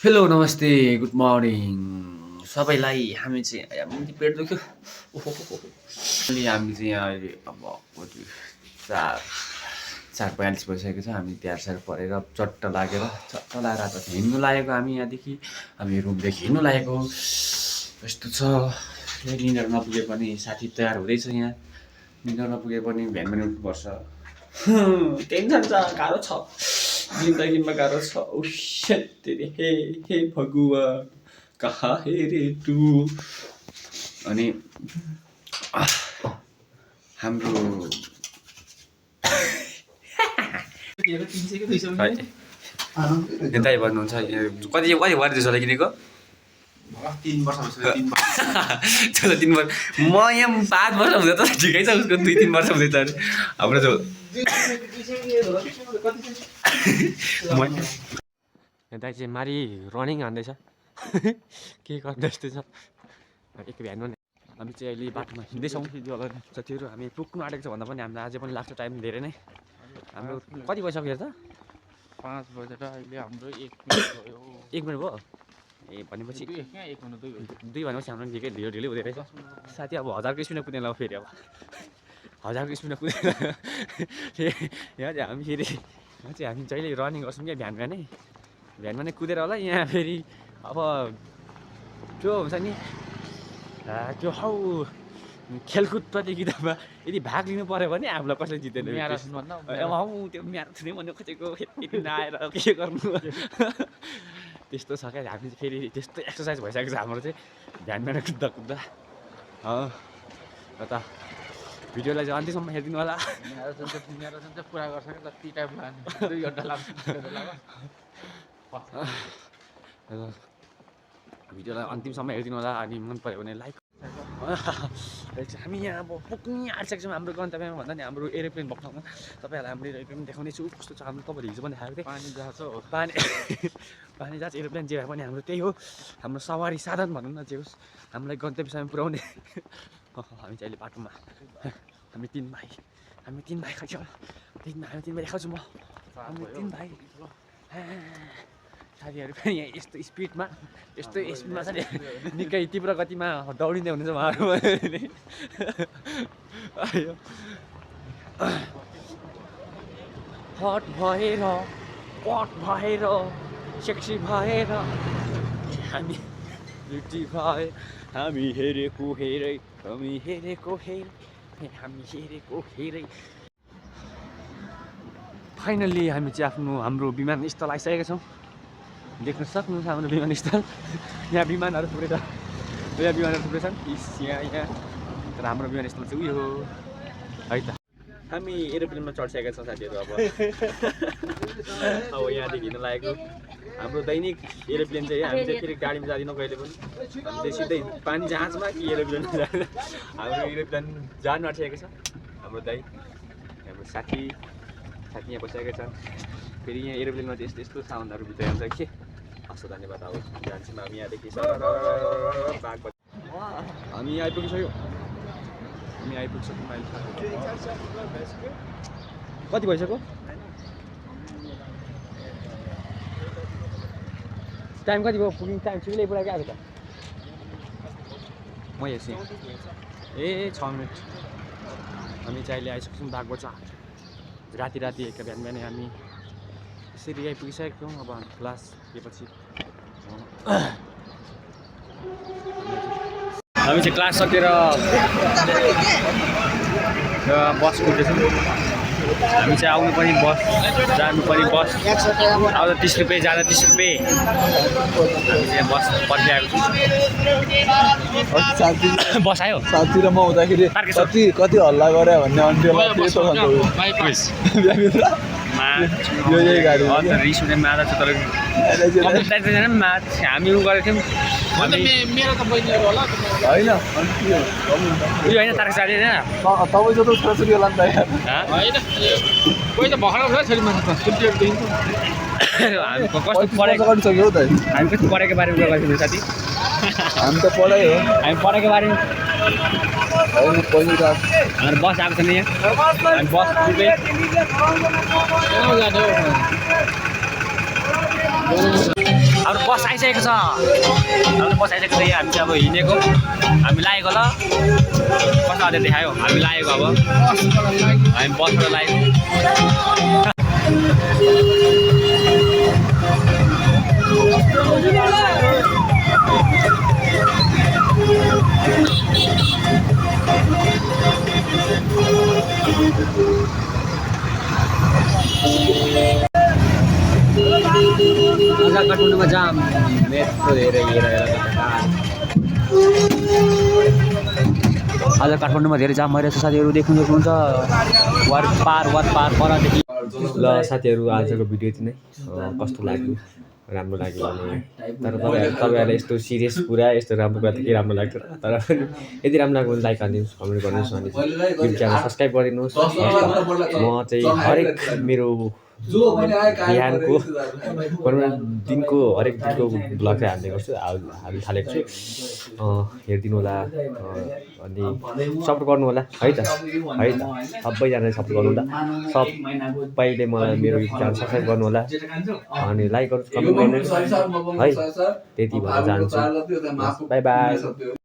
Hello नमस्ते good morning सबैलाई। हामी चाहिँ हामी पेट दुख्यो। अहिले हामी चाहिँ यहाँ अहिले अब कति 4:45 भइसकेको छ। हामी तयार परेर चट्ट लागेर चट्ट लागेर त हिँड्नु लागेको। हामी यहाँदेखि हामी रुमदेखि हिँड्नु लागेको। यस्तो छ निन्द्रा नपुगे पनि साथी तयार हुँदैछ। यहाँ निन्द्रा नपुगे पनि बिहान पनि उठ्नुपर्छ। टेन्सन छ, गाह्रो छ, जिन्दगीमा गाह्रो छ। ओ शिट तेरे हे भगवान कहाँ हे रे तू। अनि हाम्रो दाइ भन्नुहुन्छ कति वर्ष होला किनेको? 3 वर्ष चलो 3 वर्ष। म यहाँ 5 वर्ष हुँदै त ठिकै छ। उसको 2-3 वर्ष हुँदैछ अरे हाम्रो जो दाइ चाहिँ मारी रनिङ हान्दैछ। के गर्दै जस्तै छ। एक बिहानमा हामी चाहिँ अहिले बाटोमा हिँड्दैछौँ। साथीहरू हामी पुग्नु आँटेको छ भन्दा पनि हामीलाई अझै पनि लाग्छ टाइम धेरै नै। हाम्रो कति भइसक्यो हेर त? 5 बजेर अहिले हाम्रो 1 मिनेट भयो। 1 मिनट भयो। ए भनेपछि 1 मिनट 2 भनेपछि हाम्रो निकै ढिलो हुँदै रहेछ। साथी अब 1000को स्पिडमा कुदेन ल फेरि अब 1000को स्पिडमा कुदेन। यहाँ चाहिँ हामी फेरि यहाँ चाहिँ हामी जहिले रनिङ गर्छौँ क्या बिहानमा नै कुदेर होला। यहाँ फेरि अब त्यो हुन्छ नि त्यो हौ खेलकुद प्रतियोगितामा यदि भाग लिनु पऱ्यो भने हामीलाई कसैले जित्दैन। हौ त्यो म्याराथनै भन्नु खोजेको फेरि नआएर के गर्नु। त्यस्तो छ क्या। हामी फेरि त्यस्तो एक्सर्साइज भइसकेको छ हाम्रो चाहिँ बिहान कुद्दा त भिडियोलाई चाहिँ अन्तिमसम्म हेरिदिनु होला। म्याराथन चाहिँ पुरा गर्छ क्या जति टाइम लाग्ने 2 घन्टा लाग्छ। भिडियोलाई अन्तिमसम्म हेरिदिनु होला। अनि मन पऱ्यो भने लाइक। हामी यहाँ अब पुग्ने आँटिसकेको छौँ हाम्रो गन्तव्यमा भन्दा नि हाम्रो एरोप्लेन भएको ठाउँमा। तपाईँहरूलाई हाम्रो एरोप्लेन देखाउँदैछु कस्तो छ। हाम्रो तपाईँले हिजो पनि देखाएको थिएँ पानी जहाज हो। पानी जहाज एरोप्लेन जे भए पनि हाम्रो त्यही हो। हाम्रो सवारी साधन भनौँ न जे होस् हामीलाई गन्तव्यसम्म पुर्याउने। हामी चाहिँ अहिले बाटोमा हामी 3 भाइ खाइन्छ। हामी 3 भाइ देखाउँछु म। हामी 3 भाइ साथीहरू पनि यहाँ यस्तो स्पिडमा छ नि निकै तीव्र गतिमा दौडिँदै हुनुहुन्छ उहाँहरू। हट भएर पट भएर सेक्सी भएर हामी ब्युटी भए हामी हेरेको हेरै फाइनल्ली हामी चाहिँ हाम्रो विमानस्थल आइसकेका छौँ। देख्न सक्नुहुन्छ हाम्रो विमानस्थल। यहाँ विमानहरू थुप्रै छ। यहाँ विमानहरू थुप्रै छन्। यहाँ तर हाम्रो विमानस्थल चाहिँ उयो हो है त। हामी एरोप्लेनमा चढिसकेका छौँ साथीहरू। अब यहाँदेखि हिँड्न लागेको हाम्रो दैनिक एरोप्लेन चाहिँ हामी चाहिँ फेरि गाडीमा जाँदैनौँ कहिले पनि। हामी चाहिँ सिधै पानी जहाजमा कि एरोप्लेनमा जाँदैन। हाम्रो एरोप्लेन जानु आँटिसकेको छ। हाम्रो दाइ हाम्रो साथी यहाँ बसिरहेको छ। फेरि यहाँ एरोप्लेनमा चाहिँ यस्तो साउन्डहरू भित्र आउँछ के। हस् धन्यवाद। अब जान्छौँ हामी यहाँदेखि। हामी आइपुगिसक्यौँ। कति भइसक्यो टाइम? कति भयो पुगिङ टाइम? छिटै पुरा क्या त म हेर्छु। ए 6 मिनट। हामी चाहिँ अहिले आइसक्छौँ बागबजार। राति एक बिहान हामी यसरी आइपुगिसकेको थियौँ। अब क्लास दिएपछि हामी चाहिँ क्लास सकेर बस कुद्दैछौँ। हामी चाहिँ आउनु पनि बस जानु पनि बस। आउँदा 30 रुपियाँ जाँदा 30 रुपियाँ। हामी चाहिँ बस पर्खिआएको छौँ। बस आयो। साथी र म हुँदाखेरि कति हल्ला गरे भन्ने अन्त्यमा यही गाडी रिस उठ्ने मादा छ। तर हामी उ गरेको थियौँ। मेरो त बहिनीहरू होला होइन उयो होइन तारक साडी होइन तपाईँ जस्तो छोराछोरी होला नि त यार। होइन कोही त भर्खर छ छोरी मान्छे त छुट्टीहरू दिन्छ। हामी कस्तो पढेको गरिसक्यो हौ त। हामी कस्तो पढेको बारेमा कुरा गर्छौँ साथी। हामी त पढाइ हो। हामी पढेको बारेमा होइन पहिलो त हाम्रो बस आएको छैन यहाँ। हामी बस अब हाम्रो बस आइसकेको छ हाम्रो बस आइसकेको छ यहाँ हामी चाहिँ अब हिँडेको हामी लागेको ल कस्तो अझै देखायो हामी लागेको अब हामी बसबाट लागेको आज काठमाडौँमा जाम मेट्रो धेरै आज काठमाडौँमा धेरै जाम भइरहेछ साथीहरू देख्नु सक्नुहुन्छ वार पार परदेखि ल साथीहरू आजको भिडियो यति नै कस्तो लाग्यो राम्रो लाग्यो भने तर तपाईँहरूलाई यस्तो सिरियस कुरा यस्तो राम्रो कुरा त के राम्रो लाग्छ तर यदि राम्रो लाग्यो भने लाइक हालिदिनुहोस् कमेन्ट गरिदिनुहोस् अनि युट्युब च्यानल सब्सक्राइब गरिदिनुहोस् म चाहिँ हरेक मेरो बिहानको दिनको हरेक दिनको ब्लग चाहिँ हाल्ने गर्छु हाल्नु थालेको छु हेरिदिनु होला अनि सपोर्ट गर्नु होला है त सबैजनाले सपोर्ट गर्नु होला सबैले मलाई मेरो युट्युब च्यानल सब्सक्राइब गर्नु होला अनि लाइक गर्नुहोस् कमेन्ट गर्नुहोस् है त्यति भन्न चाहन्छु बाई बाई